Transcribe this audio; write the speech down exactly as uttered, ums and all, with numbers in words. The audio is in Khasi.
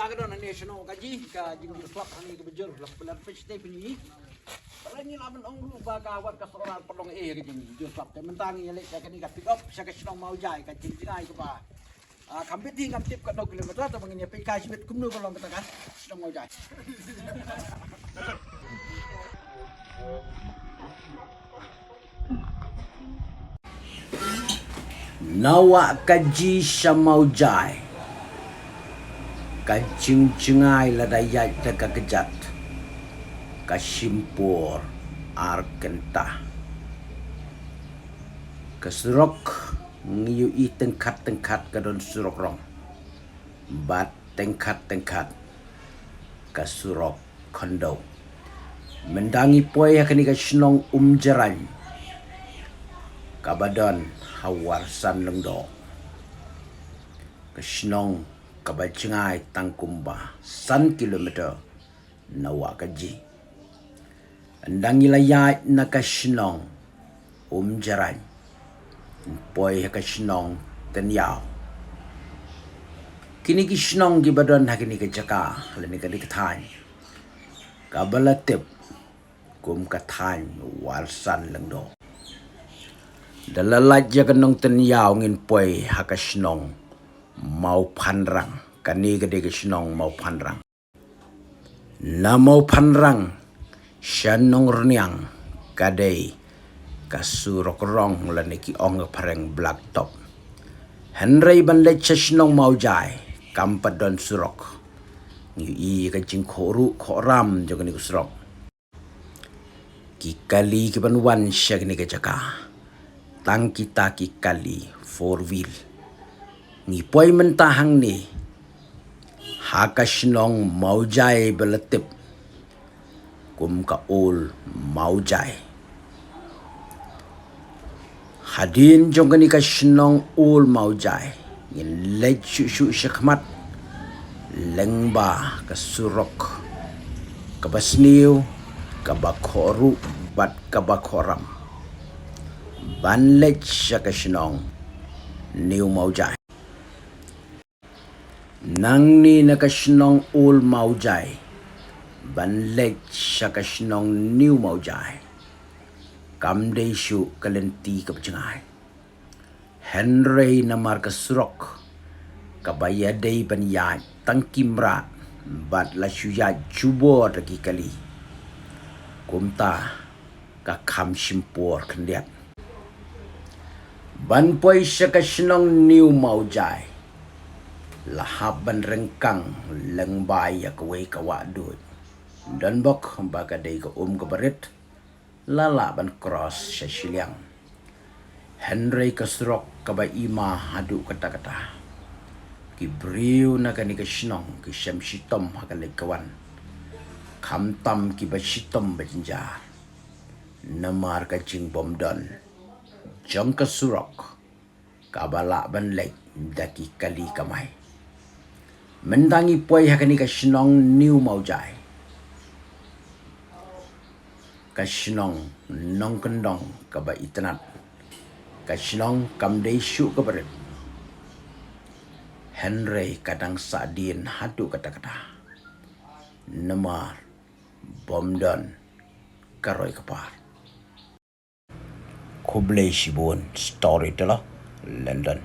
Ka don hangne shnong Kajih, ka jingïasyllok hangne kaba jur, la pynlait pynshite pynïohi. Ba la ngi la ban ong ruh ba ka wat ka Sohra pat long eh ka jingïasyllok. Te mynta ngi ïaleit sha kane ka pick up sha ka shnong Mawjai, ka jingjngai kaba, ah, kam bit hi ngam tip katno kilometer, te ba ngin ïa peit kai shibit kumno ka long kata ka shnong Mawjai. Na Wah Kajih sha Mawjai, ka jingjngai lada ïaid da ka kjat, ka shim por ar kynta. Ka surok ngi ïohi tyngkhat tyngkhat ka don surok rong, bad tyngkhat tyngkhat ka surok khyndew. Mynta ngi poi ha kane ka shnong Umjrain, kaba don ha Warsan Lyngdoh, ka shnong kaba jngai tang kumba san kilometer na Wah Kajih. Ynda ngi la ïaid na ka shnong Umjrain, poi ha ka shnong Tynïaw. Kine ki shnong kiba don ha kane ka jaka lane kane ka thaiñ, kaba la tip kum ka thaiñ Warsan Lyngdoh. Da la lait ïa ka nong Tynïaw ngin poi ha ka shnong Mawphanrang. Kane ka dei ka shnong Mawphanrang. Na Mawphanrang sha Nongrniang ka dei ka surok rong lane ki ong ka phareng blacktop. Hynrei ban leit sha shnong Mawjai kam pat don surok. Ngi ïohi ka jingkhohruh khohram jong kane ka surok. Ki kali kiban wan sha kane ka jaka, tang kita ki kali four wheel. Ngi poi mynta hangne ha ka shnong Mawjai ba la tip kum ka Old Mawjai. Hadien jong kane ka shnong Old Mawjai, ngin leit shuh shuh shakhmat lyngba ka surok kaba sniew, kaba khohruh bad kaba khohram, ban leit sha ka shnong New Mawjai. Nangne na ka shnong Old Mawjai ban leit sha ka shnong New Mawjai, kam dei shuh ka lynti kaba jngai. Hynrei namar ka surok kaba ïadei ban ïaid tang ki mrad bad la shu ïaid jubor da ki kali, kumta ka kham shim por khyndiat. Ban poi sha ka shnong New Mawjai, la hap ban ryngkang lyngba ïa kawei ka wah duid. Donbok ba ka dei ka um kaba rit, la lah ban cross sha shiliang. Hynrei ka surok kaba ima haduh katta katta. Ki briew na kane ka shnong ki shem shitom ha ka leit ka wan, khamtam kiba shitom ba jynjar namar ka jingbymdon jong ka surok kaba lah ban leit da ki kali kamai. Mynta ngi poi ha kane ka shnong New Mawjai, ka shnong nongkyndong kaba itynnad. Ka shnong kam dei shuh kaba rit, hynrei ka dang sahdien haduh katta katta namar bymdon ka roi ka par. Khublei shibun, Storyteller London.